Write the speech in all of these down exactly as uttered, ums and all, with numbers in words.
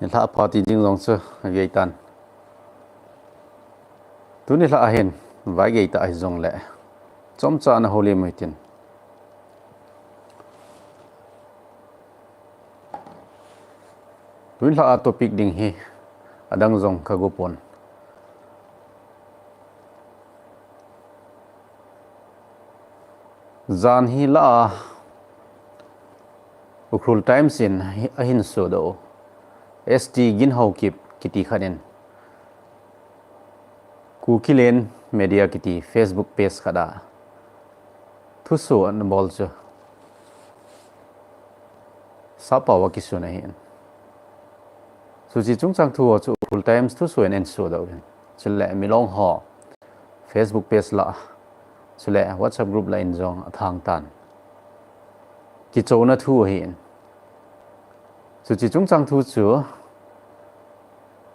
Nilhah pha ti ding jong chu gei tan. Tuni lhah ahin, vai gei ta ahi jongle, chomcha na houlim hitin. Tuni lhah a topic ding hi adang jong ka go pon. Jan hi la a, Ukhrul Times in hi, ahin sodoh u. S T Ginhaokip kiti khat in, Kukiland Media kiti Facebook page khat a thuso ana bol chu sap pao a kisun ahin. Chuche chungchang thu ho chu Ukhrul Times thuso in ahin sodoh uvin. Chule Milong ho Facebook page la, chule WhatsApp group la in jong athang tan. Kichouna thu ahin. Chuche chungchang thu chu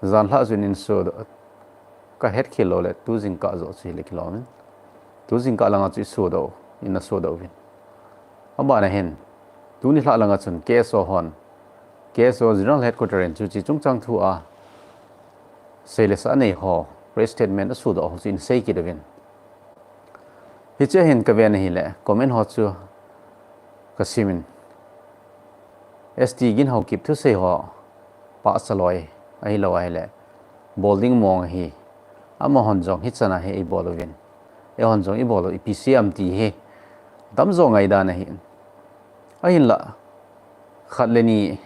jan lhah chun in sodoh, ka hetkhel lou le tu jingkah joh chu hile kilom in. Tu jingkah langa chu i sodoh, in a sodoh uvin. Abana hin, tuni lhah langa chun K S O hon, K S O General Headquarter in chuche chungchang thu a sei le sa anei ho, press statement asodoh ho chu in sei kit uvin. Hiche hin ka ven ahile, comment ho chu ka simin, S T Ginhaokip thusei ho pahsa loi ahilou ahile, bol ding mong ahi. Amahon jong hichan a hi eibol uvin, eihon jong ibol u ipi sei am ti hi tamjo ngaidan ahin. Ahinla, khat le ni,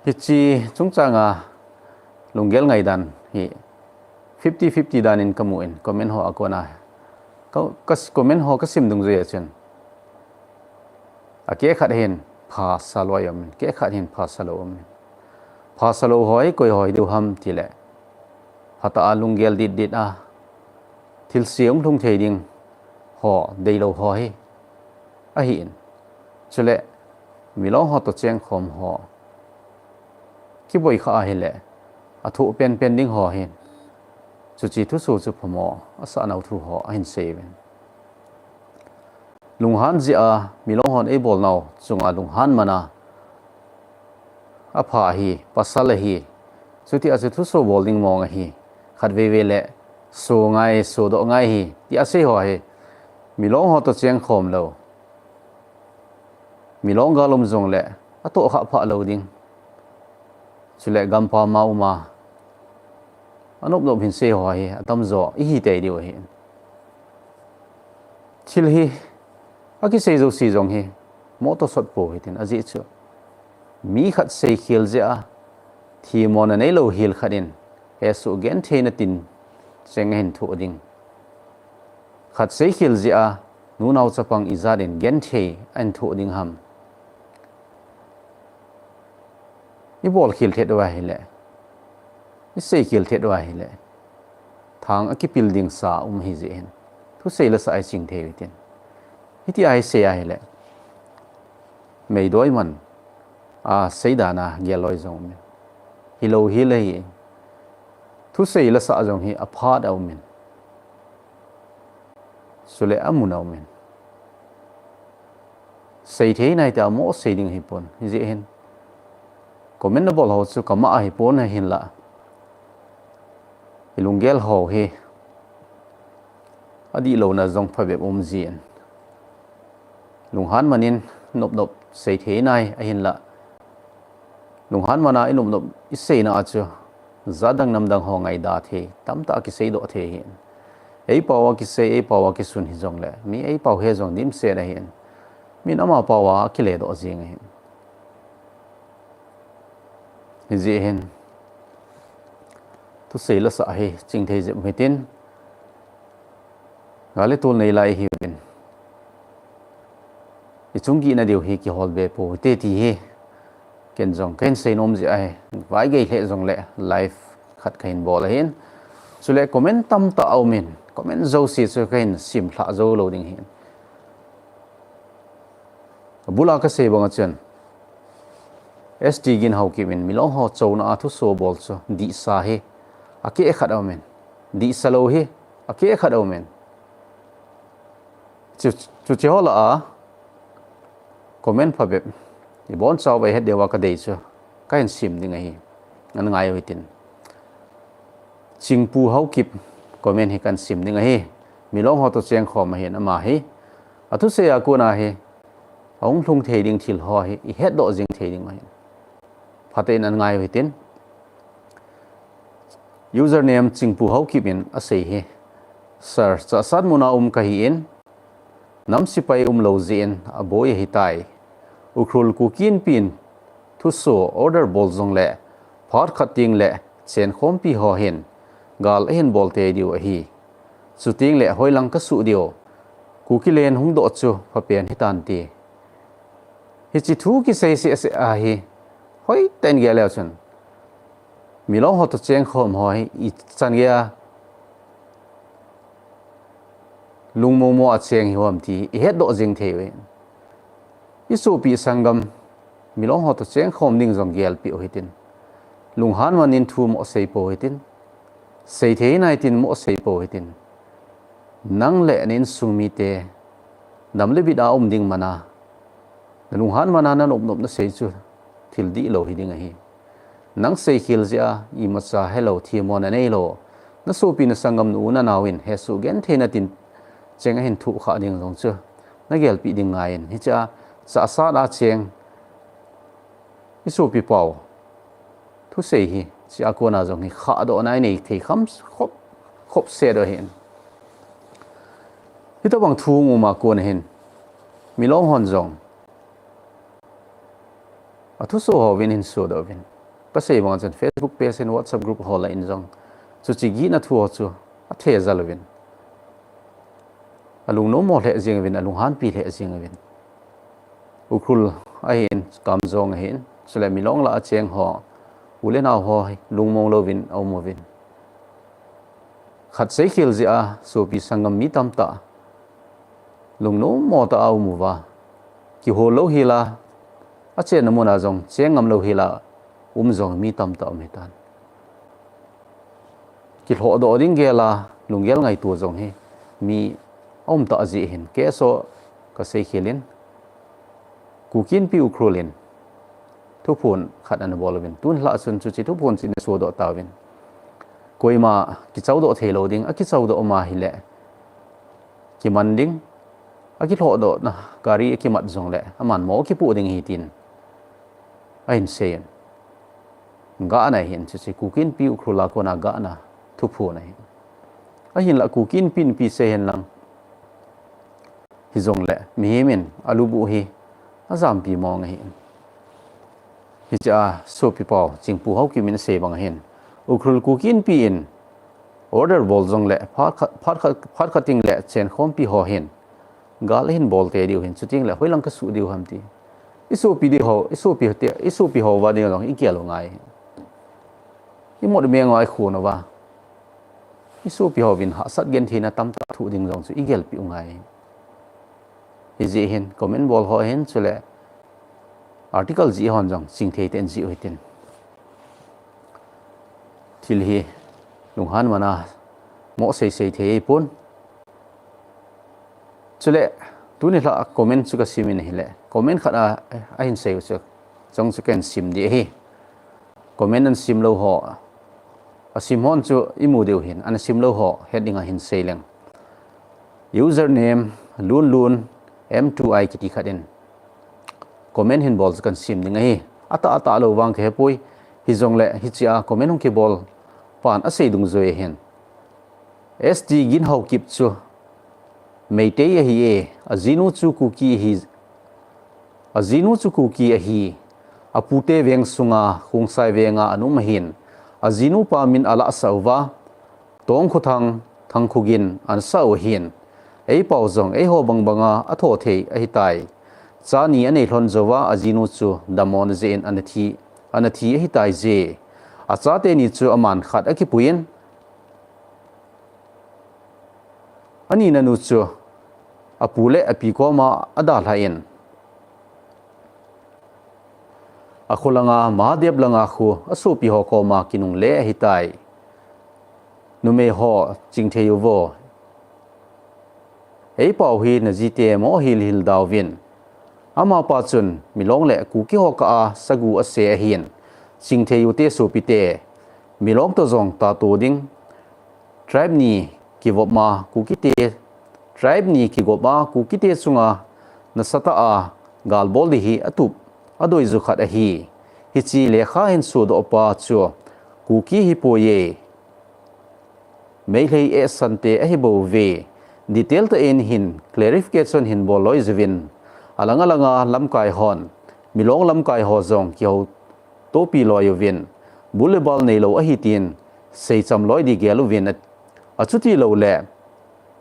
hiche chungchang a lunggel ngaidan hi fifty fifty dan in ka mu in, comment ho a kona, ka, ka comment ho ka sim dungjui a chun, a keh khat hin phasa loi um in, keh khat hin phasa lou um in. Phasa lou ho hi koi ho hi diu ham tile, phatah a lunggel dit dit a, thilse hung lhung thei ding ho deilou ho hi ahin. Chule Milong ho toh chengkhom ho kiboi kha ahile, athoh penpen ding ho hin chuche thuso chu phamo asah nau thu ho ahin sei uvin. Lunghan jeh a Milong hon eibol nau chunga lunghan man a, apha ahi, pasal ahi, chuti a chu thuso bol ding mong ahi, khatvei vei le so ngai, sodoh ngai ahi, ti asei ho hi Milong ho toh chengkhom lou, Milong gal um jongle atoh khah phah lou ding, chule gampam a um a, anop nop hin sei ho hi atamjo ihi tei diu ahi. Thil hi akisei jouse jong hi moh toh sot pou hitin, ajeh chu mi khat seikhel jeh a themmona neilou hel khat in hesoh gentheina tin cheng ahin thoh ding. Khat seikhel jeh a nunao chapang ijat in genthei ahin thoh ding ham? Ibol khel thet uva ahile, isei khel thet uva ahile, thang akipil ding sa um ahi jeh hin, thusei la sah a iching thei u hitin. Hitia isei ahile, meidoi man a seidan a gel loi jong um in, hilou hel ahi, thusei la sah jong hi aphat a um in, chule amun a um in. Seithei nai tia moh sei ding ahipon, hijeh hin comment nabol ho chu kama ahipon ahinla, ilunggel ho hi adihlouna jong phabep um jin, lunghan man in nop nop seithei nai ahinla, lunghan man a inop nop iseina a chu jat dang nam dang ho ngaida thei tamtah kiseidoh thei ahin. Eipao a kisei, eipao a kisun hijongle, mi eipao he jong dimset ahin, min ama pao a akiledoh jeng ahin. Hijeh hin thusei la sah hi chingthei jep hitin, gal le tol nei lai ihiuvin, ichung gihna diu hi kihol be pou hite ti hi ken jong kahin seinom jeh ahi. Vai gei lheh jongle live khat kahin bol ahin, chule comment tamtah aum in, comment jouse chu kahin simlhah jou lou ding ahin. Abul a kasei banga chun, S T Ginhaokip in Milong ho chouna a thuso bol chu dihsa hi akeh khat aumin, dihsa lou hi akeh khat aumin, chu, chuche ho lah a comment phabep ibonchauva ihet diuva kadei chu, kahin sim ding ahi. Ana ngai uhitin. Chingpu Haokip comment hi kahin sim ding ahi. Milong ho toh chengkhom ahin ama hi. Athusei a kona hi ahung lhung thei ding thil ho hi ihetdoh jing thei ding ahin. Phaten ana ngai uhitin. Username Chingpu Haokip in asei hi. Sir, Chahsat muna um kahin, nam sepai umlou jeh in aboi ahitai. Ukhrul Kuki Inpi in thuso order bol jongle phat khat tengle chenkhompi ho hin gal ahin bol tei diu ahi. Chutengle hoilang kasuh diu. Kuki len hungdoh chu phapen hitante. Hiche thu kisei seh seh ahi. Hoitah in gel leu chun, Milong ho toh chengkhom ho hi ichan geiya lungmong mo a cheng hiuvam ti ihetdoh jing thei uve. Isopi isanggam Milong ho toh chengkhom ding jong gelpeh uhitin. Lunghan man in thu mo seipou hitin. Seithei nai tin mo seipou hitin. Nang le na insung mite dam le bit a um ding mana, nalunghan mana nanop nop nasei chu thil dihlou hiding ahi. Nang seikhel jeh a imacha helou themmo naneilou. Nasopi nasanggam, na u nanao in hesoh genthei na tin cheng ahin thohkhah ding jong chu nagelpeh ding ngaiyin. Hichea Chahsat a cheng isopi pau thusei hichea kona jong hi khahdohna inei thei kham khop, khop set u ahin. Hitobang thu hung um a kona hin Milong hon jong athuso hovin hin sodoh uvin. Kasei bang chun Facebook page in, WhatsApp group ho lah in jong chuche gihna thu ho chu athejal uvin. Alungnommo lheh jeng uvin, alunghanpi lheh jeng uvin. Ukhrul ahin, Kamjong ahin, chule Milong lah a cheng ho, u le nao ho lungmong louvin aum uvin. Khat seikhel jeh a sopi sanggam mi tamtah lungnommo tah a um uva, kihol louhel a, achenna muna jong cheng ngam louhel a um jong mi tamtah um hitan. Kilhohdoh ding gel a lunggel ngaito jong hi mi aum tah jeh hin, keiho kaseikhel in, Kuki Inpi Ukhrul in thuphon khat ana bol uvin, tun lah chun chuche thuphon chu ina sodoh tauvin. Koima kichaodoh theilou ding, akichaodoh ma hile kiman ding, akilhohdohna gari akimat jongle aman mo akipoh ding ahi tin ahin seiyin. Gahna ahin, chuche Kuki Inpi Ukhrul a kona gahna thuphon ahin. Ahinlah Kuki Inpi Inpi seihen lang, hijongle mihem in alubuh hi ajampi mong ahin. Hichea sopi pau Chingpu Haokip in asei bang ahin, Ukhrul Kuki Inpi in order bol jongle phat khat, phat khat, phat khat tengle chenkhompi ho hin gal ahin bol tei diu ahin, chutengle hoilang kasuh diu ham ti. Isopi diu ho, isopi ho te, isopi ho uva ding jong igel u ngai. Imut meng uva, ikhon uva, isopi hovin hahsat gentheina tamtah thoh ding jong chu igelpeh u ngai. Hijeh hin comment bol ho hin, chule article jih hon jong chingthei tah in jih u hitin. Thil hi lunghan mana mo seisei thei ahipon. Chule tuni lah a comment chu kasim in ahile, comment khat a ahin sei u chu, chong chu kahin sim ding ahi. Comment ana sim lou ho, asim hon chu imu diu ahin, ana sim lou ho het dinga hin sei leng. Username Lunlun M two I kiti khat in comment hin bol chu kahin sim ding ahi. Atah atah lou vang kahepoi, hijongle hichea comment hung kibol pan asei dungjui ahin, S T Gin Haokip chu Meitei ahi e, ajinu chu Kuki ahi, ajinu chu Kuki ahi, apute veng sunga Khongsai venga ana um ahin, ajinu pa min alahsah uva, Tongkhothang, Thangkhogin ana sah u ahin, eipau jong eiho bang banga atho thei ahitai. Cha ni anei lhon jouva ajinu chu dammo na jeh in ana thi, ana thi ahitai je. Achate ni chu aman khat akipuiyin, anina nu chu apu le api koma adalhan, akho langa Mahadev langa khu asopi ho koma kinungle ahitai. Numei ho chingthei uvo. Eipau hi najite mo hilhil dauvin. Amapa chun Milong le Kuki ho kah a sagu ase ahin. Chingthei ute sopite, Milong to jong tatu ding. Tribe ni kivop ma Kukite, tribe ni kigop ma Kukite chunga nasatah a galbol ding hi atup, adoi ju khat ahi. Hiche lekha hin sodoh pa chu Kuki hi poi e. Meilhei e sante ahi bou ve. Detail tah in hin clarification hin bol loi juvin. Alang alanga lamkai hon, Milong lamkai ho jong kihou topi loi uvin. Bul le bal neilou ahi tin, seicham loi ding gel uvin. Achuti lou le,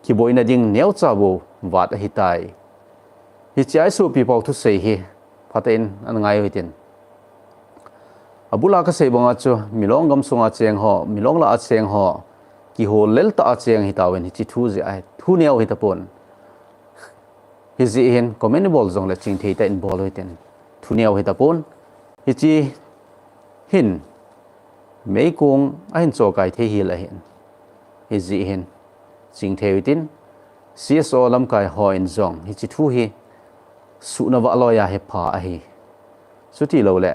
kiboina ding neocha bou vat ahi tai. Hiche a isopi pau thusei hi, phatah in ana ngai u hitin. Abula kasei banga chu, Milong gamsunga cheng ho, Milong lah a cheng ho, kihol lel tah a cheng hi tauvin hiche thu jeh a, thu neo hi tapon. Hijeh hin comment ibol jongle chingthei tah in bol u hitin. Thu neo hi tapon. Hiche hin meikong ahin chokai thei hel ahin. Hijeh hin chingthei u hitin. C S O lamkai hon jong hiche thu hi suhna vah loi a hi pha ahi. Chuti lou le,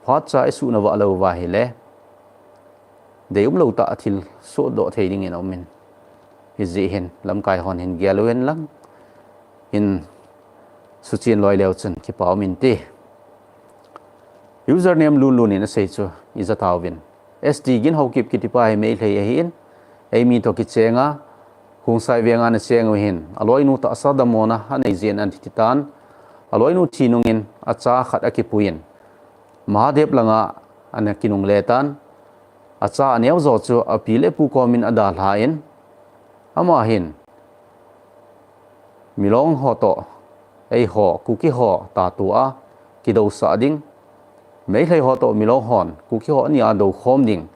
phat cha isuhna vah lou uva ahile, deium lou tah a thil sodoh thei dingin aumin. Hijeh hin lamkai hon hin gel uvin lang, hin suchen loi leu chun kipa umin te. Username Lunlun in asei chu ija tauvin. S T Ginhaokip kitipa hi Meilhei ahin, eimi to kichenga, Khongsai venga ana cheng u hin, aloinu tahsa damona anei jeh in ati tan, aloinu thi nungin acha khat akipuiyin, Mahadev langa ana kinungle tan, acha aneo jo chu api le pu komin adalhan, ama hin, Milong ho to, eiho, Kuki ho, tatu a, kidousah ding. Meilhei ho to, Milong hon, Kuki ho nia dou khom ding.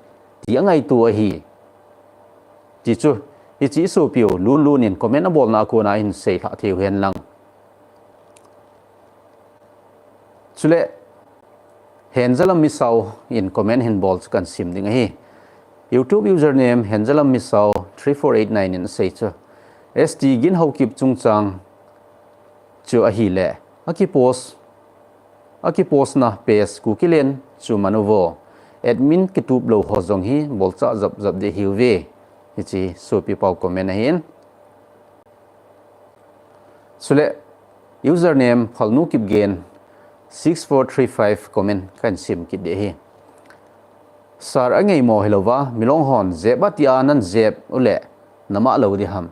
Ti angaito ahi. Ti chu, hiche isopiu, Lunlun in comment abolna a kona hin seilhah thei u hen lang. Chule, Henjalam Misao in comment hin bol chu kahin sim ding ahi. YouTube username Henjalam Misao three four eight nine in asei chu, S T Ginhaokip chungchang chu ahile, akipost, akipostna page Kukiland chu man uvo. Admin kitup lou ho jong hi bolcha jap jap ding ahiuve. Hiche sopi pau comment ahin. Chule, username Phalnu Kipgen six four three five comment kahin sim kit ding ahi. Sir, angeimo hilouva, Milong hon jep atia nan jep ule, namah lou ding ham.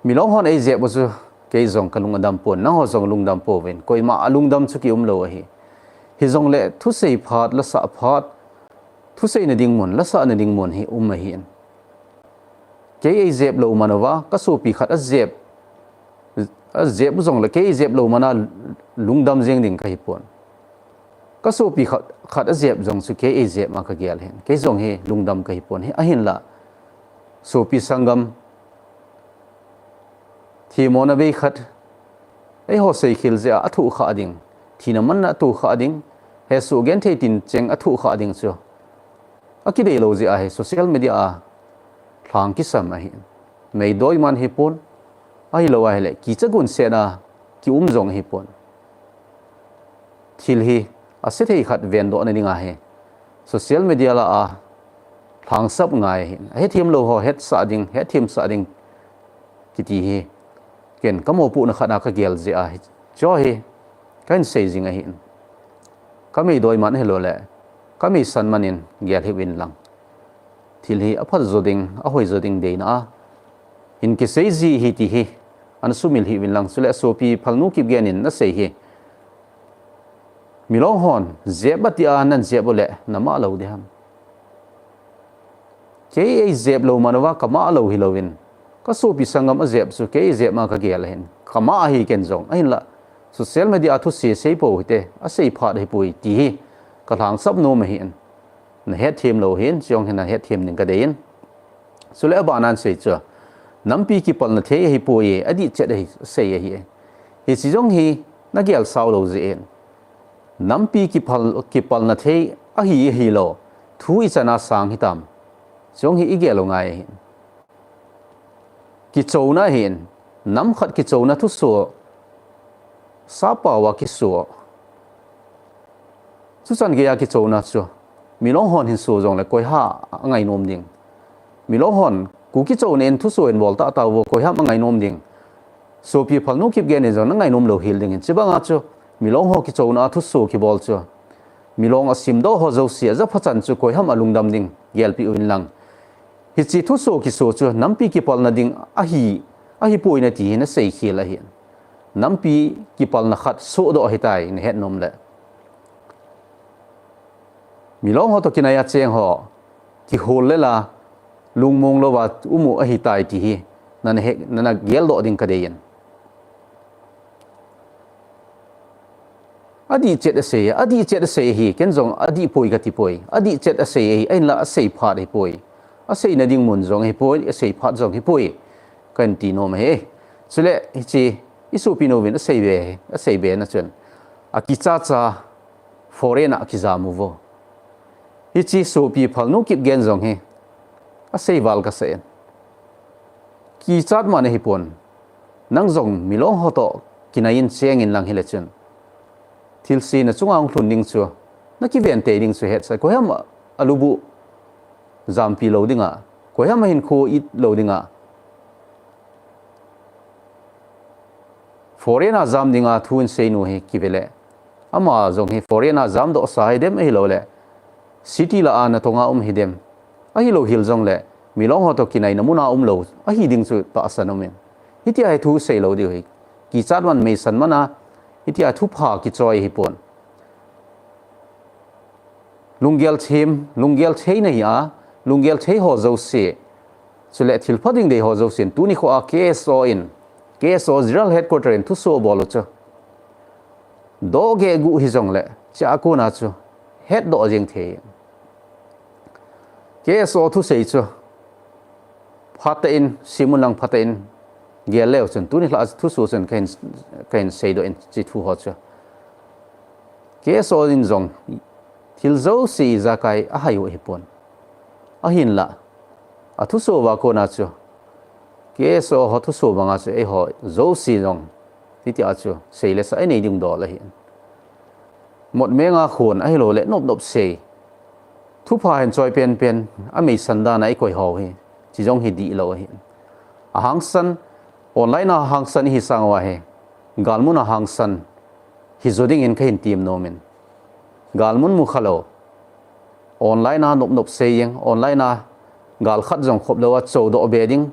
Milong hon eijep u chu, kei jong kalung adam pon, nangho jong lungdam pouvin, koima alungdam chu kium lou ahi. Hijongle, thusei phat, lasah phat, thuseina ding mun, lasahna ding mun hi um ahin. Kei eijep lou man uva, kasopi khat ajep, ajep jongle kei eijep lou mana lungdam jeng ding kahipon. Kasopi khat, khat ajep jong chu kei eijep ma kagel hin. Kei jong hi lungdam kahipon hi ahinla. Sopi sanggam, themmo na bei khat, eiho seikhel jeh a athoh kha ding, thina manna athoh kha ding, hesoh genthei tin cheng athoh kha ding chu. Akidei lou jeh ahi, social media a lhang kisam ahi. Meidoi man hipon, ahilou ahile, kicha gunsetna kium jong hipon. Thil hi, asethei khat vendohna ding ahi. Social media lah a lhangsap ngai ahi. Ahethem lou ho hetsah ding, hetthemsah ding kiti hi. Ken kamopohna khat a kagel jeh ahi. Chu hi, kahin sei jing ahin. Kameidoi man hilou le, kameisan man in gel hih uvin lang. Thil hi aphat jo ding, ahoi jo ding deina a hin kisei ji ahi ti hi, ana sumil hih uvin lang. Chule asopi Phalnu Kipgen in anasei hi, Milong hon jep atia nan jep ule, namah lou ding ham. Kei eijep lou man uva kamah lou hilouvin, kasopi sanggam ajep chu kei eijep ma kagel ahin. Kamah ahi ken jong, ahinla, social media a thuse seipou hite, asei phat ahipoi ti hi kalhangsap nom ahin. Nahetthem lou hin, chujong hin nahetthem ding kadeiyin. Chule abana asei chu, nampi kipalna thei ahipoi, adih chet ahi, asei ahi. Hiche jong hi nagel sao lou jeh in. Nampi kipal, kipalna thei ahi, ahilou, thu ichan a sang hitam. Chujong hi igel u ngai ahin. Kichouna ahin, nam khat kichouna thusoh, sappao a kisoh, Tuchan geiya kichouna chu, Milong hon hin so jongle koiham angainom ding. Milong hon Kuki chouna in thuso hin bol tah tauvo, koiham angainom ding. Sopi Phalnu Kipgen in jong nangainom lou hel ding ahin. Chubanga chu, Milong ho kichouna a thuso kibol chu, Milong asimdoh ho jouse, ajapha chan chu koiham alungdam ding, gelpeh uvin lang. Hiche thuso kiso chu nampi kipalna ding ahi, ahipoi nati hi nasei khel ahin. Nampi kipalna khat sodoh ahitai, nahet nom le. Milong ho toh kinaiya cheng ho, kihol le la, lungmong louva um u ahitai ti hi, nana he, nana geldoh ding kadei in. Adih chet asei, adih chet asei ahi, ken jong adih poi kati poi. Adih chet asei ahi, ahinla asei phat ahipoi. Aseina ding mun jong ahipoi, asei phat jong ahipoi, kahin ti nom ahi. Chule, hiche, isopi nouvin asei be, asei be na chun, akicha cha, foreign a kijam uvo. Hiche sopi Phalnu Kipgen jong hi, asei val kasah in. Kichat man ahipon. Nang jong Milong ho toh kinai in cheng in lang hile chun, thilse nachunga hung lhun ding chu, nakiven tei ding chu hetsah, koiham a, alubuh jampi lou dinga, koiham ahinkho it lou dinga. Foreign a jam dinga thu in seinu hi kive le, ama jong hi foreign a jamdoh sa hidem ahilouleh, city lah a natonga um hidem. Ahilou hel jongle, Milong ho toh kinaina muna umlou ahi ding chu tahsan umin. Hitia hi thu seilou diu hi, kichat man, meisan man a, hitia thupha kichoi ahipon. Lunggel them, lunggel thei nahi a, lunggel thei ho jouse, chule thilpha ding dei ho jousen, tuni khoa K S O in, K S O General Headquarter in thuso abol u chu, doh geh guh hijongle, chua kona chu hetdoh jeng thei. K S O thusei chu, phatah in, sim un lang phatah in, gel leu chun, tuni lha thuso chun kahin, kahin seidoh in, hiche thu ho chu, K S O in jong, thil jouse ijakai ahai u ahipon. Ahinla, athuso uva kona chu, K S O ho thuso banga chu eiho jouse jong, hitia chu seile sah inei ding dol ahi. Motmeng a khon ahilouleh nopnop sei, thupha hin choi penpen, ameisan dan a ikoi ho hi, hiche jong hi dihlou ahi. Ahangsan, online a hangsan ihi sang uva hi, galmun a hangsan hijo dingin kahin tem nomin. Galmun mukhalou, online a nopnop sei jeng, online a gal khat jong khop louva chodoh be ding,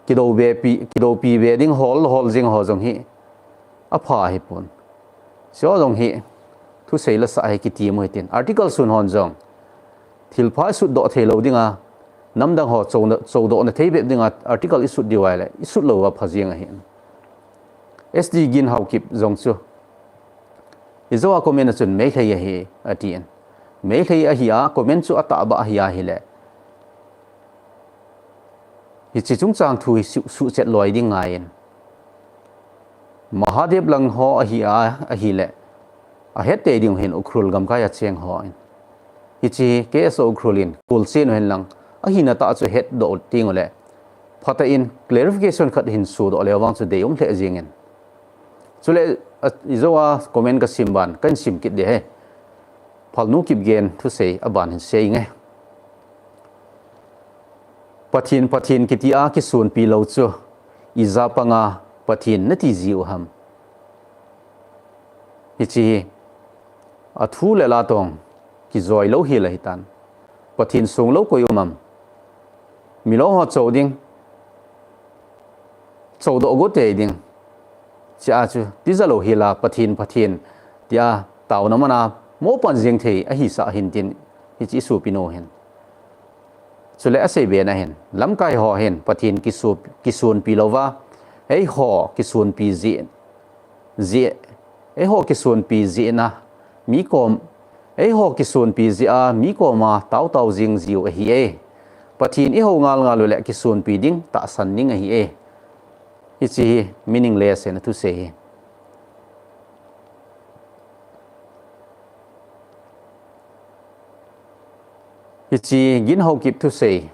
kidou be pi, kidoupi be ding, hol, hol jeng ho jong hi apha ahipon. Hiche ho jong hi, thusei la sah hi kitem u hitin. Article sun hon jong, thilpha isutdoh theilou dinga, namdang ho cho, chodohna thei bep dinga article isut diu ahile, isut louva pha jeng ahi. S D Ginhaokip jong chu, ijou a comment a chun Meitei ahi, atin. Meitei ahi a, comment chu atahbeh ahi ahile, hiche chungchang thu hi suh, suhchet loi ding ngaiyin. Mahadev lang ho ahi a, ahile, ahet tei ding hin Ukhrul gamkai a cheng hon. Hiche K S O Ukhrul in, kul chen u hen lang, ahina tah chu hetdoh teng ule, phatah in clarification khat hin suhdoh leu vang chu deium lheh jengin. Chule, a, ijou a comment kasim ban, kahin sim kit ding ahi. Phalnu Kipgen thusei aban hin sei inge. Pathen, Pathen kitia kisonpi lou chu, ija panga Pathen nati jiu ham. Hiche hi, athu le la tong, kijoi lou hel ahitan. Pathen songlou koi um am. Milong ho cho ding, chodoh got tei ding. Chua chu, tija lou hel a, Pathen, Pathen, tia, taona mana, mopan jeng thei, ahisah hintin, hiche isopi nou hin. Chule asei be na hin, lamkai ho hin, Pathen kiso, kisonpi louva, eiho kisonpi jeh, jeh, eiho kisonpi jeh na, mi kom, eiho kisonpi jeh a, mi koma, taotao jeng jiu ahi e. Pathen ihou ngal ngal ule kisonpi ding, tahsan ding ahi e. Hiche hi meaningless ahi na thusei hi. Hiche Ginhaokip thusei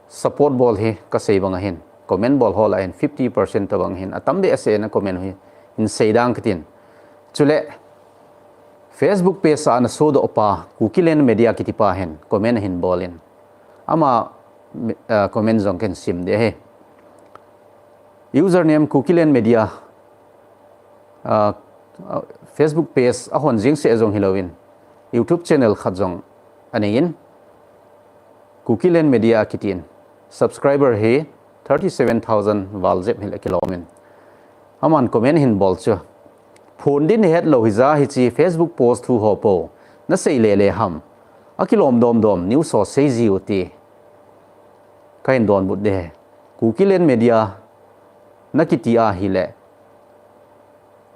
support bol hi kasei bang ahin, comment bol ho lah hin fifty percent tobang hin, atam behseh in a comment hi hin sei dang katin. Chule Facebook page a ana sodoh pa, Kukiland Media kiti pa hin comment ahin bol in. Ama, ah, comment jong kahin sim ding ahi. Username Kukiland Media, ah, ah, Facebook page ahon jing seh jong hilouvin, YouTube channel khat jong anei in, Kukiland Media kitin, subscriber hi thirty seven thousand val jep hile kilom in. Aman comment ahin bol chu, phon din het lou hija hiche Facebook post thu ho po nasei lele ham? Akilom domdom news ho sei jiu ti. Kahin donbut ding ahi. Kukiland Media nakiti ahile,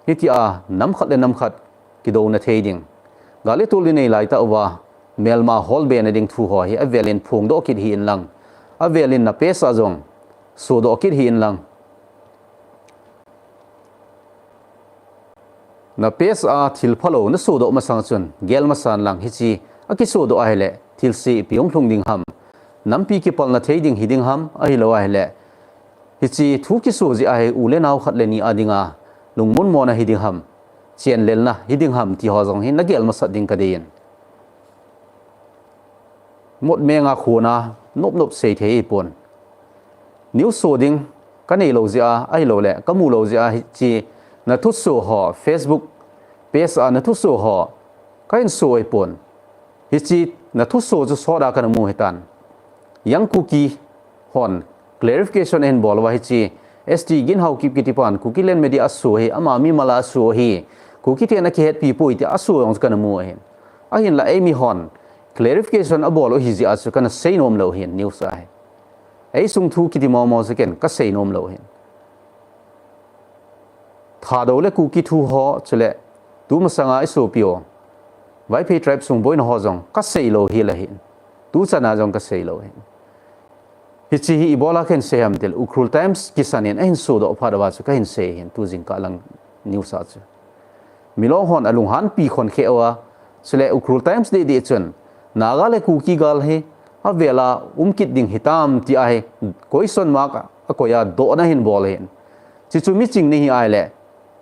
hitia nam khat le nam khat kidouna thei ding, gal le tol inei laitah uva, melma holbe na ding thu ho hi avelin phongdoh kit hih in lang, avelin na page a jong sodoh kit hih in lang. Na page a thil phalou nasodoh masang chun gel masan lang, hiche akisodoh ahile thilse ipi hung lhung ding ham? Nampi kipalna thei ding hiding ham, ahilou ahile hiche thu kiso jeh a hi u le nao khat le ni a dinga lungmon mona hiding ham, chenlelna hiding ham ti ho jong hi nagel masat ding kadei in. Mot menga khona nop nop sei thei ahipon. News so ding kanei lou jeh a, ahilouleh kamu lou jeh a hiche nathuso ho, Facebook page a nathuso ho kahin so ahipon. Hiche nathuso chu sot a kana mu ahitan. Young Kuki hon clarification ahin bol uva hiche S T Ginhaokip kiti pan Kukiland Media aso hi, ama mimal a aso hi, Kuki ten akihetpi poi tia aso jong chu kana mu ahin. Ahinla eimi hon clarification abol u ahi jeh a chu kana seinom lou ahin news a hi. Eisung thu kiti momo chu ken kaseinom lou ahin. Thadou le Kuki thu ho chule tumasanga isopi u Vaiphei tribe sung boina ho jong kasei lou hel ahin. Tuchan a jong kasei lou ahin. Hiche hi ibola kahin sei ham tile Ukhrul Times kisan in ahin sodoh phat uva chu kahin sei ahin, tu jingkah lang news a chu. Milong hon alunghanpi khonkheh uva, chule Ukhrul Times deh deh chun Naga le Kuki gal hi avel a um kit ding hitam tia hi question mark akoi a dohna ahin bol ahin. Chuchu miching nahi ahile,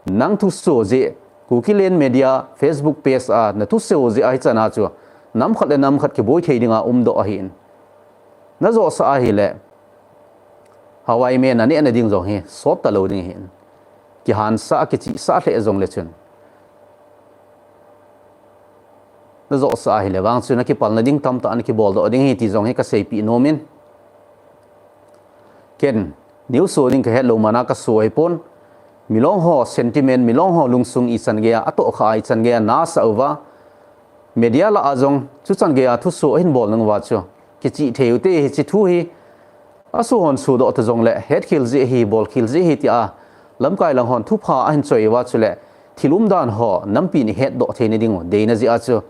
nang thuso jeh, Kukiland Media Facebook page a nathuso jeh a hichan a chu nam khat le nam khat kiboi thei dinga umdoh ahin. Najohsah ahile, Hawaii me naneh na ding jong hi sot talou ding ahin. Kihansah, kichihsah lheh jongle chun, najohsah ahile vang chu nakipalna ding tamtah nakibol doh ding ahi ti jong hi kaseipeh nom in. Ken news so ding kahet lou man a kaso ahipon. Milong ho sentiment, Milong ho lungsung ichan geiya atohkhah a, ichan geiya nasah uva, media lah a jong chuchan geiya thuso ahin bol nung uva chu kichih thei ute, hiche thu hi aso hon sodoh ta jongle hetkhel jeh ahi, bolkhel jeh ahi tia lamkai lang hon thupha ahin choi uva, chule thil umdan ho nampin ihetdoh theina dingu deina jeh a chu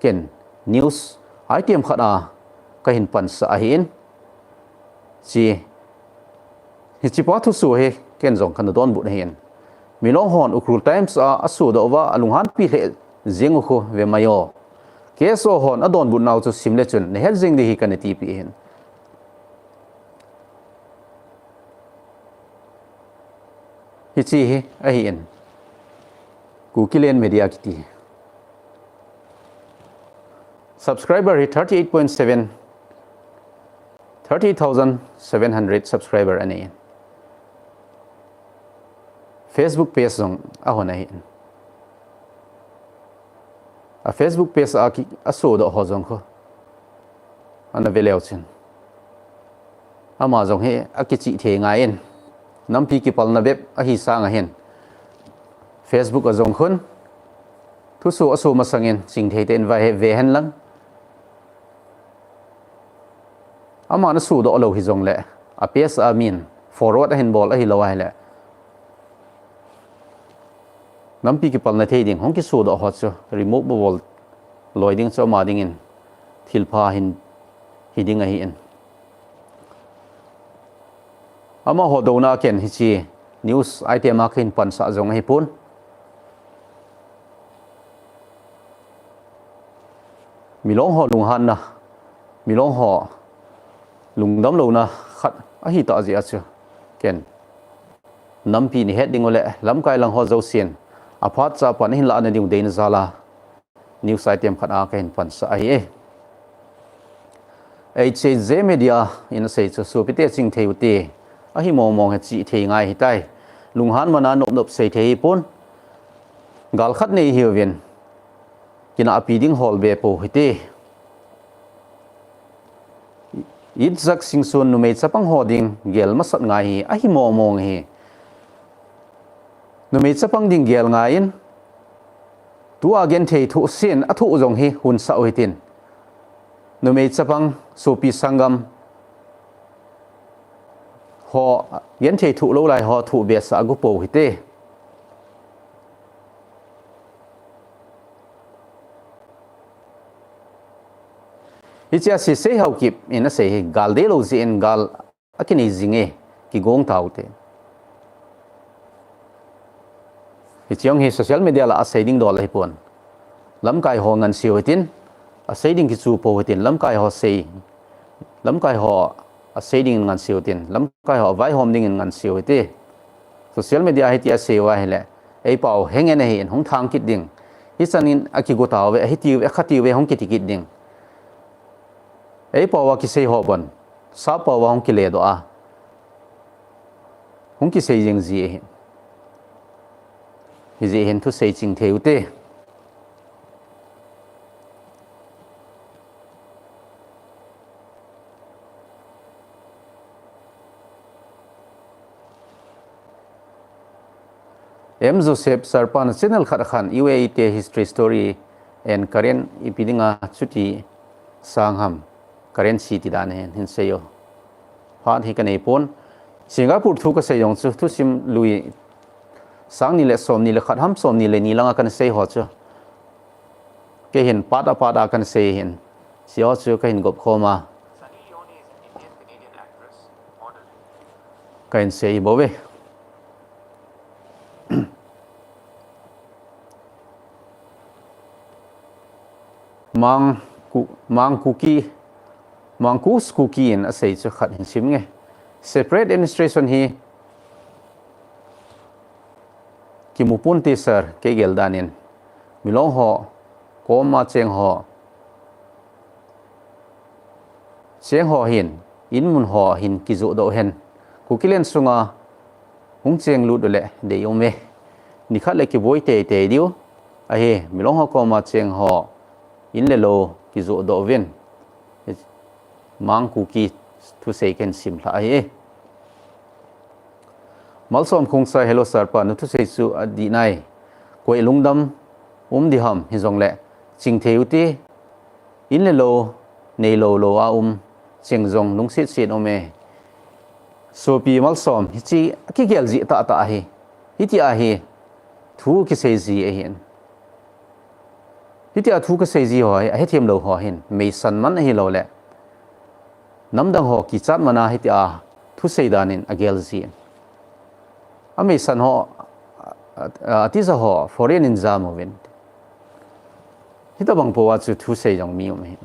ken news item khat a kahin pansah ahin. Hiche, hichepa thuso hi ken jong kana donbut ahin. Milong hon Ukhrul Times a asodoh uva alunghanpi lheh jeng u khu ve mai o. K S O hon adonbut nau chu simle chun nahet jeng ding ahi kana tipeh ahin. Hiche hi ahin, Kukiland Media kiti. Subscriber hi thirty eight point seven, thirty thousand seven hundred subscriber anei in. Facebook page jong ahon ahin. A Facebook page a ki, asodoh ho jong khu ana ve leu chun, ama jong hi akichih thei ngai in, nampi kipalna bep ahi sang ahin. Facebook a jong khun thuso aso masang in chingthei tah in vai he ve hen lang. Aman asodoh lou hijongle, a page a min forward ahin bol ahilou ahile, nampi kipalna thei ding hung kisodoh ho chu remove abol loi ding chu ama dingin thilpha ahin hi ding ahin. Amaho douna a ken hiche news item a kahin pansah jong ahipon. Milong ho lunghanna, Milong ho lungdam louna khat ahitah jeh a chu ken nampin ihet ding u le lamkai lang ho jousen aphat cha pan ahin lahna ding u deina jal a news item khat a kahin pansah ahi e. H J Media in asei chu, sopite chingthei ute, ahi mong mong hi chihthei ngai hitai. Lunghan mana nop nop seithei hipon. Gal khat nei hiuvin, kinahpi ding hol be pou hite. Itzak Singson, numei chapang ho ding gel masat ngai hi, ahi mong mong hi. Numei chapang ding gel ngaiyin, tua genthei thoh sin, athoh jong hi hunsah u hitin. Numei chapang, sopi sanggam ho, genthei thoh lou lai ho thoh behseh ago pou hite. Hichea Sisei Haokip in asei hi, gal deilou jeh in gal akinei jinge, kigong taute. Hiche jong hi social media lah a sei ding dol ahipon. Lamkai ho nganseu hitin, asei ding kichu pou hitin, lamkai ho sei, lamkai ho asei ding nganseu hitin, lamkai ho vaihom dingin nganseu hite. Social media hitia asei uva ahile, eipao hengen ahin, hung thang kit ding. Hichan in akigo tauve, ahitiuve, akhatiuve, hung kiti kit ding. Eipao a kisei ho bon, sappao a hung kiledoh a, hung kisei jing ji ahi. Hijeh hin thusei chingthei ute. M Joseph Sarpan, channel khat khan U A E te history, story and current ipi dinga chuti sang ham, currency ti dan hin, hin sei o. Phat hi kanei pon. Singapore thu kasei jong chu, thusim lui sang ni le som ni le khat ham, som ni le ni langa kana sei ho chu, kei hin part a part a kana sei hin. Hiche ho chu kahin gop khom a, kahin sei bou ve. Mang Ku-, Mang Kuki, Mangkus Kuki in asei chu khat hin sim nge. Separate administration hi kimu ponte sir, kei gel dan in. Milong ho koma cheng ho, cheng ho hin, in mun ho hin kijoh doh hen. Kukiland sunga hung cheng lut uleh deium e. Nikhat le kiboi teitei diu ahi, Milong ho koma cheng ho in le lou kijoh doh uvin. Mang Kuki thusei kahin sim lha ahi. Malsom Khongsai, hello sir pa, nathusei chu adih nai. Koi lungdam um diham, hijongle chingthei ute, in le lou, neilou lou a um, cheng jong lungset set um e. Sopi Malsom, hiche akigel jeh tah tah ahi. Hitia hi thu kisei ji ahin. Hitia thu kasei ji ho hi, ahethem lou ho hin, meisan man ahilouleh namdang ho kichat mana hitia thusei dan in agel ji. Ameisan ho, a, a, atija ho, foreign in jam uvin. Hitabang po a chu thusei jong mi um ahin.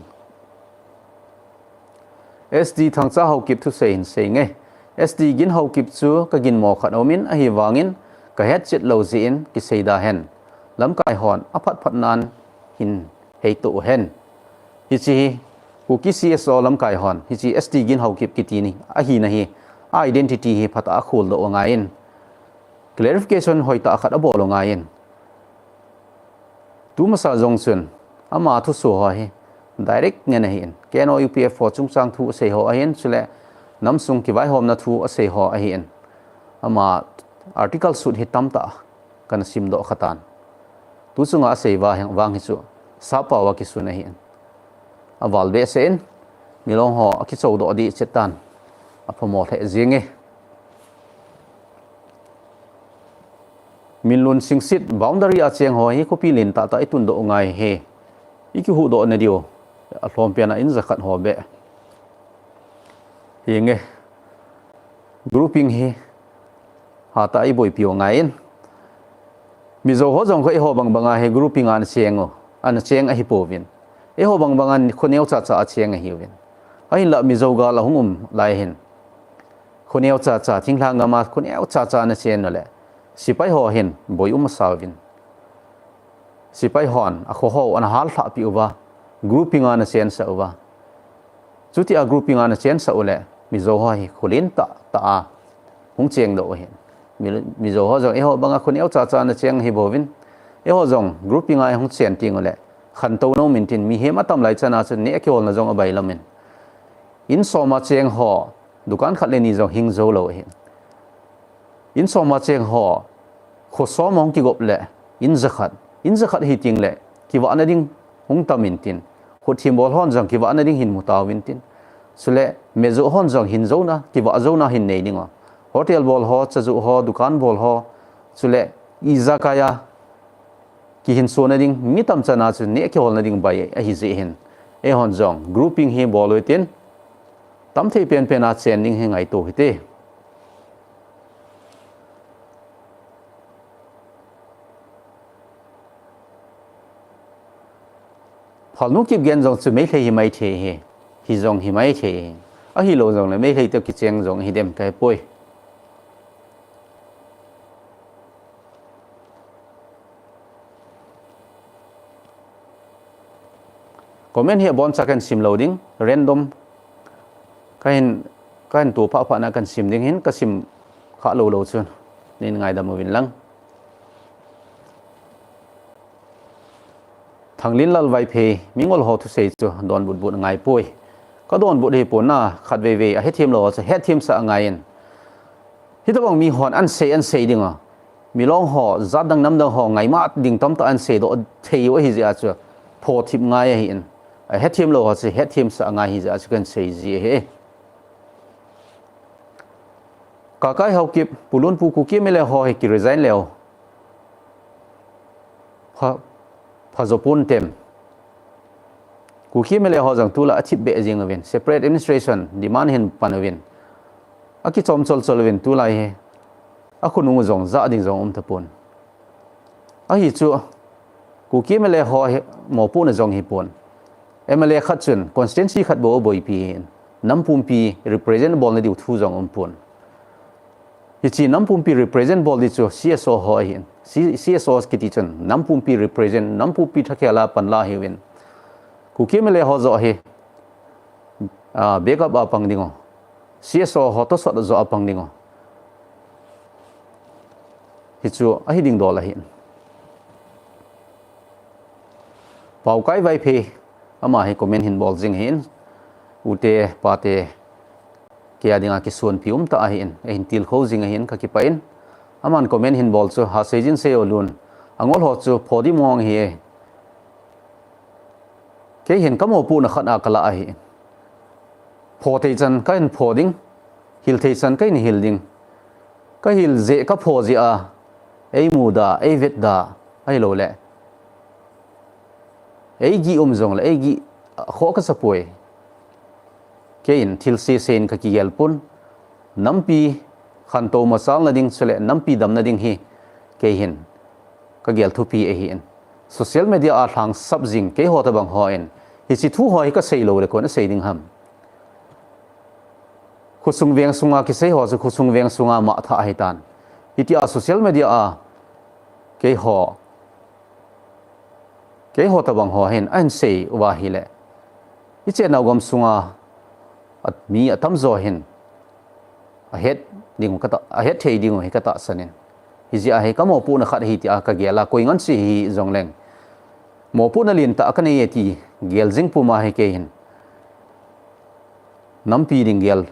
S D Thangcha Haokip thusei hin sei nge. S D Gin Haokip chu kaginmo khat aumin, ahivangin kahetchet lou jeh in kisei da hen. Lamkai hon aphat phat nan hin heito hen. Hiche hi Kuki C S O lamkai hon, hiche S D Gin Haokip kiti ni, ahina hi, a identity hi phatah a kholdoh u angaiyin, clarification hoitah khat abol u angaiyin. Tumasa jong chun, ama thuso ho hi direct ngen ahin, K N O U P F ho chungchang thu asei ho ahin, chule namsung kivaihomna thu asei ho ahin. Ama article sut hi tamtah kana simdoh khatan. Tu chunga asei vang hi chu, sappao a kisun ahin. Aval behseh in, Milong ho akichou doh dih chet tan. Aphamo lheh jenge. Minlun Singsit, boundary a cheng ho hi khopi len tah tah itundoh u ngai hi. Ikihuhdoh na diu. Alhompen a in jakhat ho beh. Hinge. Grouping hi hatah a iboipi u angaiyin. Mizo ho jong kho eiho bang banga hi grouping a ana cheng u, ana cheng ahipouvin. Eiho bang banga kho neocha cha a cheng ahiuvin. Ahinlah Mizo gal ahung um lai hin, kho neocha cha, thinglhang gam a kho neocha cha ana cheng uleh, sepai ho hin boi um asauvin. Sipai hon, akho ho, ana hal thah pi uva, grouping a ana chensah uva. Chuti a grouping a ana chensah u le, Mizo ho hi khulen tah tah a hung cheng doh u ahin. Mi-, Mizo ho jong eiho banga khuneo cha cha ana cheng hi bouvin. Eiho jong grouping a hung chen ting u le, khantou nom in tin, mihem atam lai chan a chu neh kiholna jong abai lam in. In som a cheng ho, dukan khat le ni jong hing jou lou ahin. In som a cheng ho, kho som a hung kigop le, in jakhat. In jakhat hi ting le, kivahna ding hung tam in tin. Khutthim bol hon jong kivahna ding hin mu tauvin tin. Chule, mejoh hon jong hin jouna, kivah jouna hin nei ding u. Hotel bol ho, chajoh ho, dukan bol ho. Chule, ijakai a, kihin sona ding, mi tam chan a chu neh kiholna ding bai ahi jeh hin. Eihon jong, grouping hi bol u tin, tam thei pen pen a chen ding hi ngaito hite. Phalnu Kipgen jong chu Meitei hi mai thei hi. Hi jong hi mai thei hi. Ahilou jong le Meitei te kicheng jong hi dem kahe poi. Comment hi abon cha kahin sim lou ding, random. Kahin, kahin tu pha pha na kahin sim ding hin, ka sim kha lou lou chun. Nin ngaidam uvin lang. Thanglin Lal Vaiphei, mingol ho thusei chu donbut but ngai poi. Ka donbut hi pon na, khat vei vei, ahethem lou ho chu hethem sah angai in. Hitabang mi hon an sei, an sei ding a. Milong ho, jat dang nam dang ho, ngaima ding tamtah an sei doh thei u ahi jeh a chu. Pho thip ngai ahi in. Ahethem lou ho chu, hethem sah angai ahi jeh a chu kahin sei ji ahi. Kakai Haokip, Pu Lunpu Kuki M L A ho hi ki resign leu. Pha, pha jo pon tem. Kuki M L A ho jong tulai a thip beh jing uvin. Separate administration demand hin pan uvin. Akichom chol chol uvin tulai hi. Akhonung u jong ja ding jong um tapon. Ahi chu, Kuki M L A ho hi mopohna jong hi pon. M L A khat chun constituency khat bou aboipi hin. Nam pumpi represent bolna diu thu jong um pon. Hiche nam pumpi represent bol di chu C S O ho ahin. C-, C S O kiti chun nam pumpi represent, nam pumpi thakhel a panla ahiuvin. Kuki M L A ho joh hi, ah, backup a pang ding u. C S O ho tosot a joh a pang ding u. Hichu ahi ding dol ahin. Paokai Vaiphei, ama hi comment hin bol jing ahin. U te, pa te, kei a dinga kisonpi um tah ahin, eihin tilkhou jing ahin, ka kipah in. Aman comment hin bol chu, ha seijin sei o lun. Angol ho chu, pho di mong hi e. Kei hin ka mopohna khat a ka la ahi. Pho thei chan kahin pho ding, hil thei chan kahin hil ding. Ka hil jeh, ka pho jeh a, ei muda, ei vetda, ahilou le. Ei gih um jong le, ei gih khoh kasa poi. Kei in thil sese in ka kigel pon. Nampi khantou machalna ding chule nampi damna ding hi kei hin ka gel thupi ahi in. Social media a lhang sap jing keiho tabang hon hiche thu ho hi ka sei lou le koin asei ding ham. Khosung veng sunga kisei ho chu khosung veng sunga mah tha ahi tan. Hitia social media a keiho Keiho tabang ho hin ahin sei uva ahile. I chenau gam sunga a mi atamjo hin ahet ding u kata, ahet thei ding u hi ka tahsan in. Hijeh a hi ka mopohna khat ahi tia ka gel a, koi ngansi hi jongleng. Mopohna lentah ka nei e ti gel jing puma hi kei hin. Nampi ding gel,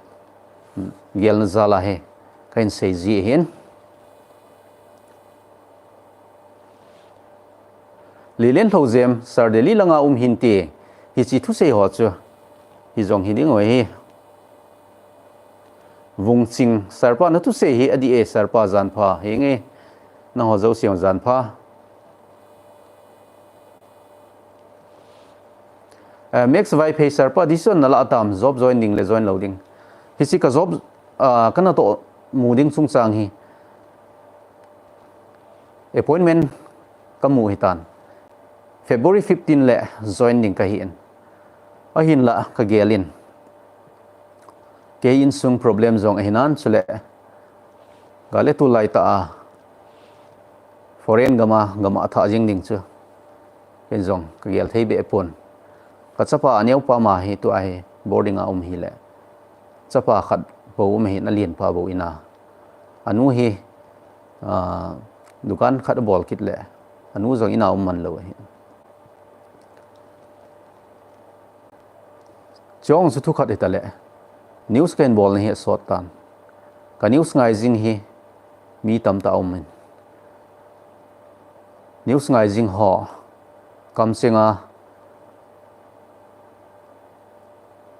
gelna jal a hi ka hin sei ji ahin. Lelen Lhojem, Sir Delhi langa um hinte, hiche thusei ho chu, hi jong hi ding u ahi. Vungching, Sir pa na thusei hi adih e, Sir pa jan pha, henge, nangho jouse jong jan pha. Eh, Max Vaiphei, Sir pa, decision na la tam, job join ding le join lou ding. Hiche ka job, ah, ka natoh mu ding chungchang hi. Appointment ka mu hitan. February fifteen le join ding ka hi in. Ahinla ka gel in. Kei insung problem jong ahinan chule. Gale tulai tah a. Foreign gam a, gam a thah jing ding chu. Ken jong kagel thei behpon. Kachapa aneopa ma hi tua hi boarding a um hile, chapa khat bou um ahin, alenpa bou in a. Anu hi, ah, dukan khat abol kit le, anu jong in a um man lou ahi. Chong chu thukhat hita le, news kahin bolna hi asot tan. Ka news ngai jing hi mi tamtah aumin. News ngai jing ho, kamchenga,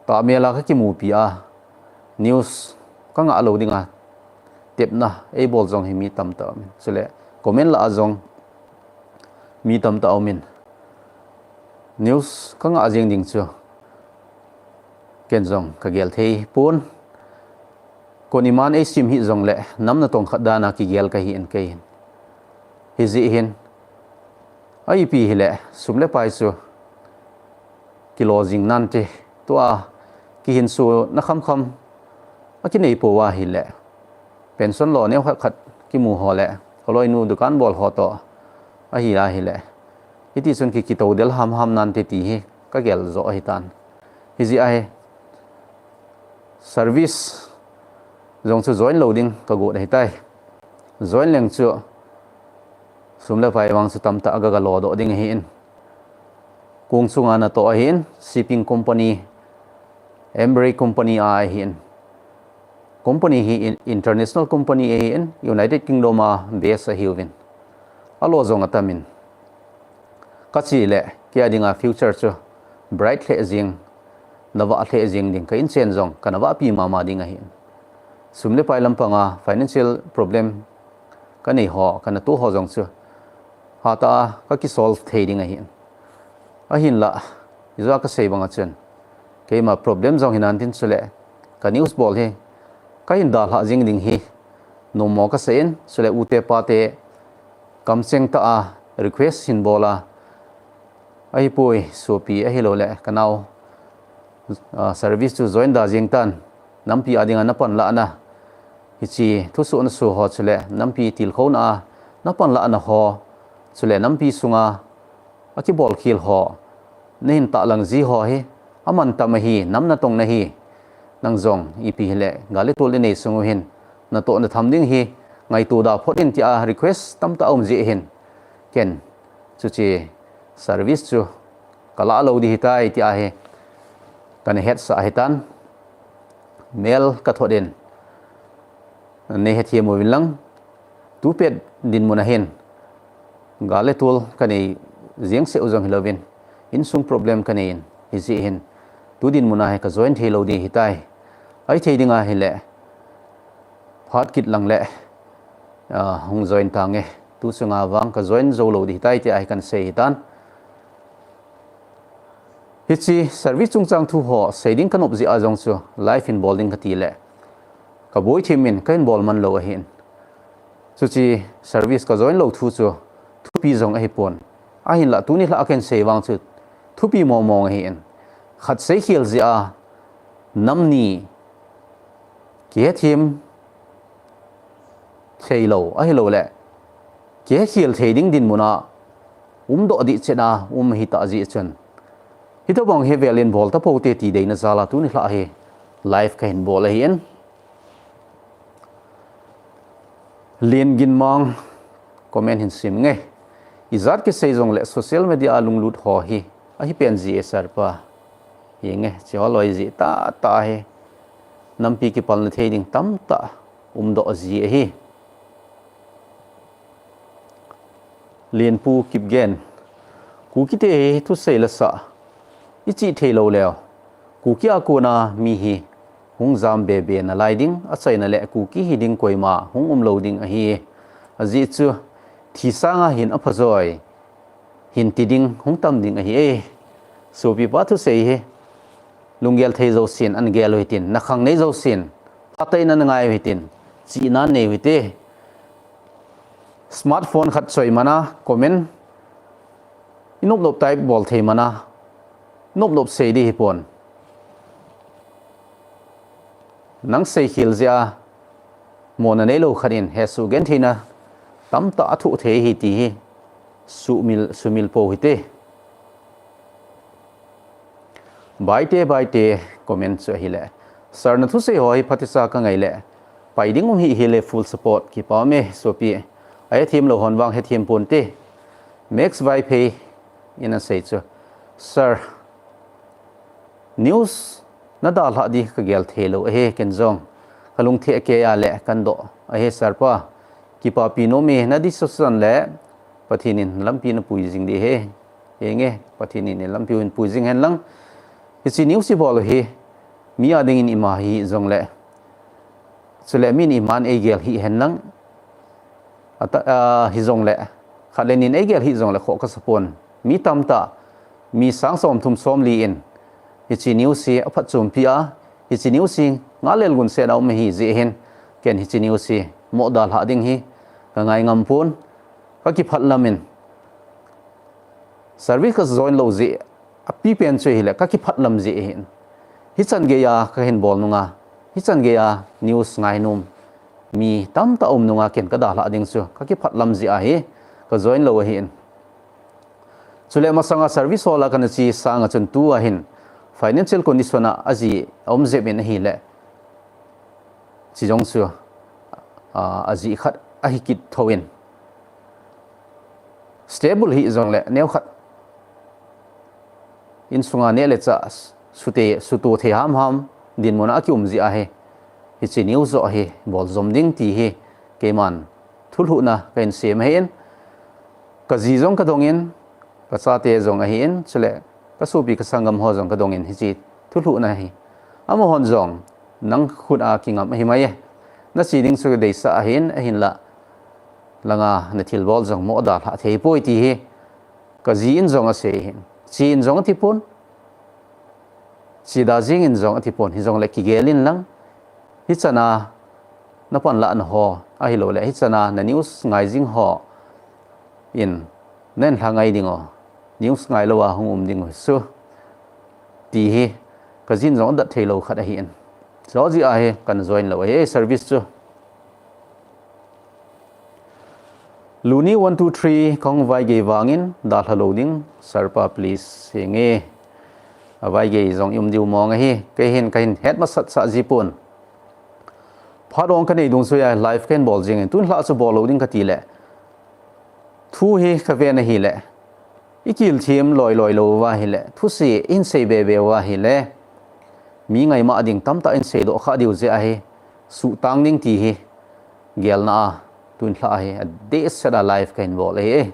tahmela kakimupi a, news kangah lou dinga tepna eibol jong hi mi tamtah aumin. Chule, comment lah a jong mi tamtah aumin. News kangah jing ding chu ken jong kagel thei pon. Kon iman eisim hih jongle, nam natong khat dana kigel kahin kei hin. Hijeh hin, a ipi hile, sum le pai chu kilo jing nante, tua kihinsona khamkham akinei pouva hile, pension lo neo khat khat kimu ho le, kaloinu dukan bol ho toh ahi ahile, hiti chun ki, kitou del hamham nante ti hi kagel joh ahitan. Hijeh a hi, service jong chu join lou ding kagot ahitai. Join leng chu sum le pai vang chu tamtah aga, galodoh ding ahin. Kong chunga natoh ahin, shipping company, embroidery company a ahin. Company hi in-, international company ahin, United Kingdom a base ahiuvin. Alo jong atamin. Kachi le, kei a dinga future chu bright lheh jing, navah lheh jing ding, ka inchen jong kanavahpi mama ding ahin. Sum le pai lampanga financial problem kanei ho, kanatoh ho jong chu hatah a kakisolve thei ding ahin. Ahinlah, ijeh a kasei banga chun, keima problem jong hinantin chule, ka news bol hi kahin dalhah jing ding hi nommo kasei in, chule ute pate kamcheng tah a request hin bol a, ahipoi sopi ahiloule kanao, ah, service chu join da jeng tan, nampi a dinga napanlahna, hiche thusoh naso ho chule nampi tilkhouna a napanlahna ho chule nampi sunga akibolkhel ho nahin tahlang ji ho hi amantam ahi, nam natong nahi. Nang jong ipi hile gal le tol inei sung u hin natoh natham ding hi ngaito da phot in tia request tamtah aum jeh hin, ken chuche service chu kalah lou ding ahitai tia hi kana hetsah ahitan. Mail kathot in neihethem uvin lang, tupet dinmun a hin gal le tol kanei jeng seh u jong hilouvin, insung problem kanei in, hijeh hin tu dinmun a hi ka join theilou ding ahitai. Ahithei ding ahile phat kit lang le, ah, hung join tange. Tu chunga vang ka join jou lou ding ahitai tia hi kana sei ahitan. Hiche service chungchang thu ho sei ding kanop jeh a jong chu live in bol ding kati le kaboi them in kahin bol man lou ahin. Chuche service ka join lou thu chu thupi jong ahipon. Ahinlah tuni lhah a kahin sei vang chu thupi mong mong ahin. Khat seikhel jeh a nam ni kihethem theilou ahiloule kihekhel thei ding dinmun a umdoh dih chet a um ahitah jeh chun, hitobang hi vel in bol tapoute ti deina jal a tuni lhah hi live kahin bol ahin. Lenginmang comment hin sim nge. Ijat kisei jongle social media a lunglut ho hi ahi pen ji e sir pa. Hinge, hiche ho loi jeh tahtah hi nampi kipalna thei ding tamtah umdoh ji ahi. Lenpu Kipgen, Kukite hi thusei lasah ichih theilou leu, Kuki a kona mi hi hung jam bebe nalai ding, achaina le Kuki hiding koima hung umlou ding ahi. Ajeh chu thi sanga hin aphajoi hin ti ding hung tam ding ahi e. Sopipa thusei hi lunggel thei jousen ana gel u hitin, nakhang nei jousen phatah in ana ngai u hitin, chihna nei u hite. Smartphone khat choi mana comment inop nop type bol thei mana, nop nop sei ding hipon. Nang seikhel jeh a mona neilou khat in hesoh gentheina tamtah athoh thei ahi ti hi sumil, sumil pou hite. Baite, baite, comment chu ahile. Sir, na thusei ho hi phatecha ka ngai le. Pai ding um hi hile, full support, kipa ume, sopi. Ahethem lou hon vang hethem ponte. Max Vaiphei in asei chu, Sir, news na dalha di ka gel thei lou ahi, ken jong ka lung thei a kei a le kan doh ahi, Sir pa. Kipapi nom e, na decision le Pathen in lampi na pui jing di ahi. Henge, Pathen in lampi in pui jing hen lang. Hiche news i bol hi mi a ding in ima hi jong le, chule min iman eigel hi hen lang. Ata, ah, hi jong le, khat le ni in eigel hi jong le kho ka sa pon. Mi tamtah, mi sang som thum som li in hiche news hi aphatchompi a, hiche news hi ngal le gunset a um ahi jeh hin, ken hiche news hi mo dalha ding hi ka ngai ngam pon. Ka kiphat lam in service ka join lou jeh a pipen chu hile ka kiphat lam jeh hin. Hichan gei a ka hin bol nunga, hichan gei a news ngai nom mi tamtah um nunga ken ka dalha ding chu ka kiphat lam jeh ahi, ka join lou ahin. Chule masanga service hol a kana che sanga chun tua hin financial condition a aji aum jep in ahile, chi jong chu, ah, aji khat ahi kit thou in. Stable hi jong le neo khat insunga neh le chah sute, sutu thei ham ham dinmun a kium jeh ahi. Hiche news jo hi bol jom ding ti hi keiman thulhuhna ka hin sem ahin. Ka ji jong ka dong in, ka chate jong ahin, chule ka sopi ka sanggam ho jong ka dong in, hiche thulhuhna hi amahon jong nang khut a kingam ahi mai e. Na che ding chu ka deisah ahin, ahinla langa na thilbol jong mo dalha thei poi ti hi ka ji in jong asei hin. Che in jong ati pon. Che da jing in jong ati pon, hi jong le kigel in lang. Hichan a na panlah na ho, ahilou le, hichan a na news ngai jing ho in, na in lha ngai ding o, news ngai lou a hung um ding u chu, ti hi ka ji in jong adat thei lou khat ahin. Chu jeh ahi kana join lou ahi, service chu. Luni one two three, kong Vaigei vangin dalha lou ding, Sir pa please, henge. A Vaigei jong i um diu mong ahi, kei hin ka hin het masat sah ji pon. Phat ong ka nei dung chu a live ka hin bol jing in, tun lha chu bol lou ding ka ti le. Thu hi ka ven ahile, i kil thim loi loi lou va hile, thuse in sei be be va hile, mi ngaima ding tamtah in seidoh kha diu jeh ahi, suhtang ding ti hi gelna a, tun lha hi adehset a live ka hin bol ahi.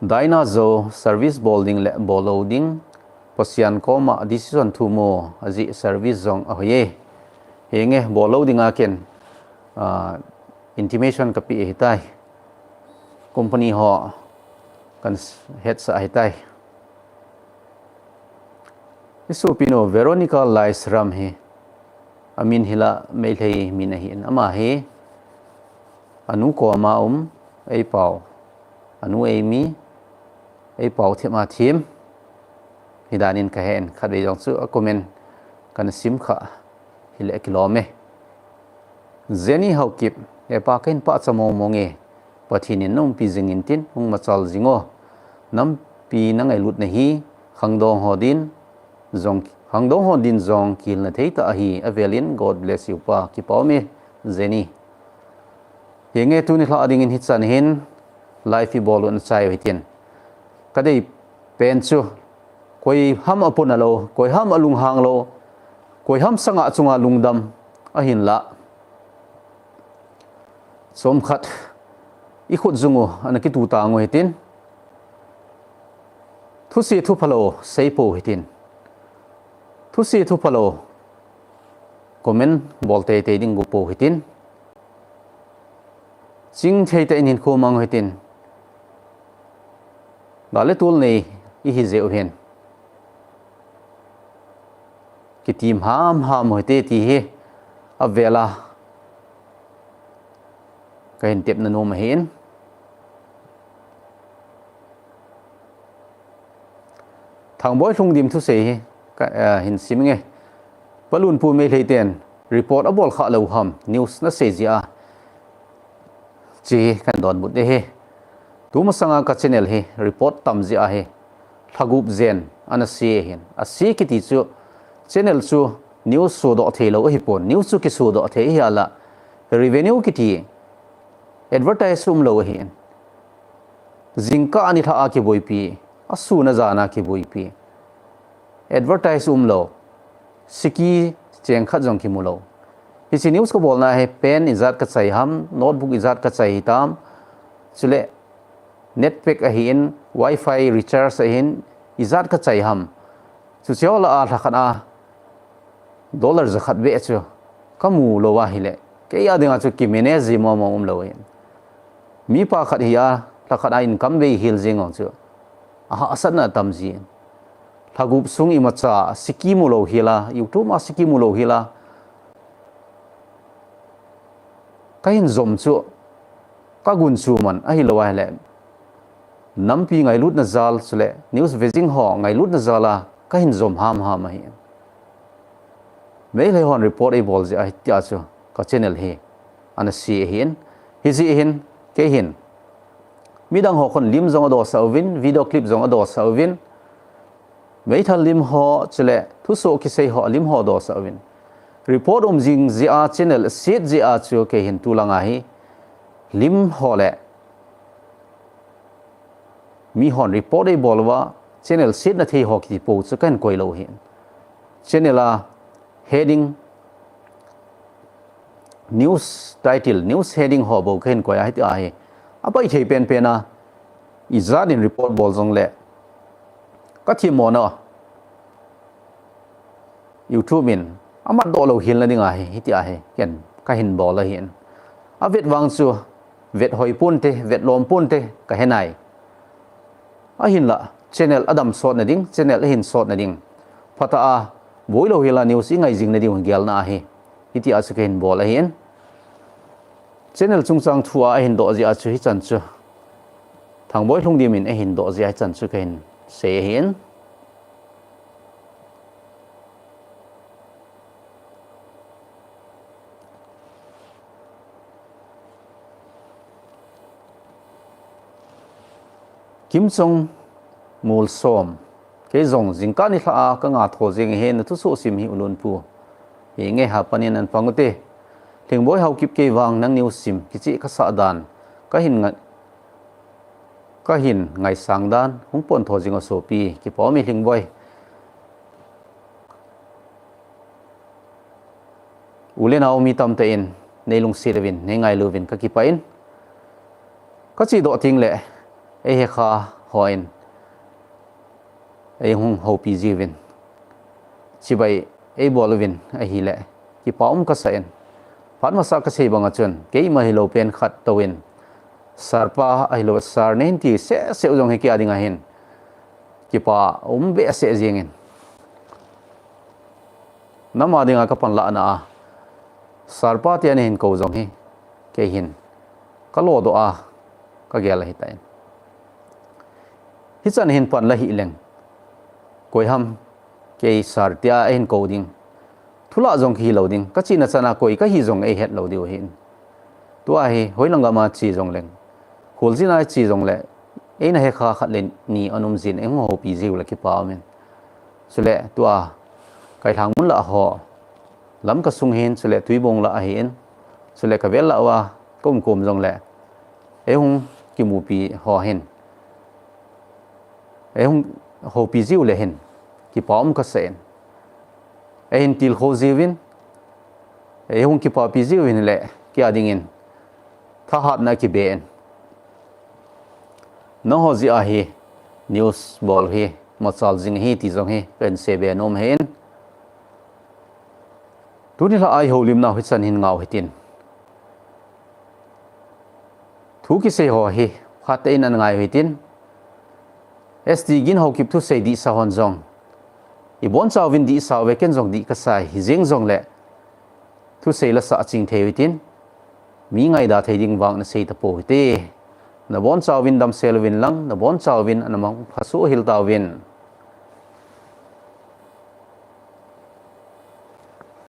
Daina jo service bol ding le bol lou ding, Pasian koma decision thu mo, aji service jong ahoi e. Henge, bol lou ding a ken, ah, intimation ka pe ahitai. Company ho kan s-, hetsah ahitai. I sopi nu Veronica Laisram hi, amin hi la Meitei min ahin, ama hi anu koma um, eipao, anu eimi, eipao thim a thim, hi danin ka hen, khatvei jong chu a comment kana sim kha, hile kilom e. Jenny Haokip, e pa, ka hin pachat mong mong e, Pathen in na umpi jing in tin, hung machal jing o. Nampi na ngailutna hi, khangdong ho din jong, khangdong ho din jong kihilna thei tah ahi, avel in God bless you pa, kipa um e, Jenny. Henge, tuni lha ding in hichan hin, live i bol u na chai u hitin. Ka dei pen chu, koi ham a puna lou, koi ham a lunghang lou, koi ham sanga chunga lungdam, ahinla. Chomkhat, i khut jung u, ana kitu tang u hitin. Thuse thupha lou, sei pou hitin. Thuse thupha lou, comment bol teitei ding gu pou hitin. Chingthei tah in hinkho mang u hitin. Gal le tol nei i hi jeh u hin. Kitim ham ham u hite ti hi avel a ka hin tepna nom ahin. Thangboi Lhungdim thusei hi ka, eh, hin sim nge. Pa Lunpu Meitei ten report abol kha lou ham, news na sei jeh a. Chi hi kan donbut de hi. Tumasanga ka channel hi report tam jeh ahi. lhagup jen ana se ahin. Ase kiti chu channel chu news sodoh thei lou ahipon, news chu kisodoh thei ahi a la, revenue kiti, advertise umlou ahin. Jingkah nilhah a kiboipi, asun ajan a kiboipi, advertise umlou, siki cheng khat jong kimu lou. Hiche news kabolna hi pen ijat kachai ham, notebook ijat kachai hitam, chule net pack ahin, wifi recharge ahin, ijat kachai ham, chuche ho lah a lhakhat a dollar jakhat beh chu kamu lou ahile, kei a dinga chu kimanage ji mong mong umlou ahin. Mipa khat hi a, lhakhat a income bei hel jeng jong chu ahahsatna atam jin. Lhagup sung imacha siki mulou hel a, YouTube a siki mulou hel a, kahin jom chu kagunchu man ahilou ahile, nampi ngailutna jal chule news vejing ho ngailutna jal a kahin jom hamham ahi. Meitei hon report eibol jeh ahi tia chu ka channel hi ana se ahin. Hijeh hin keihin midang ho khun lim jong adosah uvin, video clip jong adosah uvin, meithal lim ho chule thusoh kisei ho lim ho adosah uvin, report um jing jeh a channel aset jeh a chu keihin tulanga hi lim ho le mihon report eibol uva channel setna thei ho kiti pou chu kahin koilou ahin. Channel a heading, news title, news heading ho bou kahin koi a hitia hi apai thei penpen a, ijat in report bol jongle kathemmona YouTube in amatdoh lou helna dinga hi hitia hi ken kahin bol ahin. Avet vang chu vet hoi ponte, vet lom ponte kahenai. Ahinla channel adam sotna ding, channel ahin sotna ding, phatah a boilou hel a news ingai jing nading gelna ahi. Hitia chu kahin bol ahin. Channel chungchang thu a ahin doh jeh a chu hichan chu, Thangboi Lhungdim in ahin doh jeh a hichan chu kahin sei ahin. Kimchong Molsom, kei jong jingkah nilhah a kanga tho jeng ahi, nathusoh sim hi U Lunpu. Henge, hapan in an pang ute. Lhingboi Haokip, kei vang nang news sim kicheh kasah dan kahin ngai, kahin ngaisang dan hung pon tho jing o sopi, kipa um e Lhingboi. U le nao mi tamtah in neilungset uvin, neingailu uvin kakipah in, kachedoh tengle eihekha hon eihung houpi jiuvin, chibai eibol uvin ahile kipa um kasah in, phat masa kasei banga chun keima hilou pen khat touvin, Sir pa ahilou, Sir nahin ti sehseh u jong hi kei a dinga hin kipa um behseh jengin, nam a dinga kapanlahna a Sir pa tia nahin kou jong hi keihin kalodoh a kagel ahitan. Hichan hin pan la hih leng, koiham kei Sir tia eihin kou ding, thulah jong kihilou ding, kachena chana koi kahi jong eihet lou diu ahin. Tua hi hoilang gama che jongleng, kholjin a che jongle, eina hekha khat le ni ana um jin, eihung houpi jiu le kipa umin. Chule tua Kailhang mun lah ho, Lamka sung hin, chule Tuibong lah ahin, chule kavel lah uva kaum kom jongle, eihung kimupi ho hin eihung houpi jiu le hin kipa um kasah in, eihin tilkhou jiuvin, eihung kipapi jiuvin le kei a dingin thahatna kibe in, nangho jeh a hi news bol hi machal jing ahi ti jong hi kahin seibe nom ahin. Tuni lha a ihoulimnau hichan hin ngah u hitin, thu kisei ho hi phatah in ana ngai u hitin, S T Gin Haokip thusei dihsa hon jong ibonchauvin dihsa uve, ken jong dih kasai, hijeng jongle thusei la sah ching thei u hitin, mi ngaida thei ding vang nasei tapou hite. Nabonchauvin damsel uvin lang, nabonchauvin ana mangpha soh hel tauvin.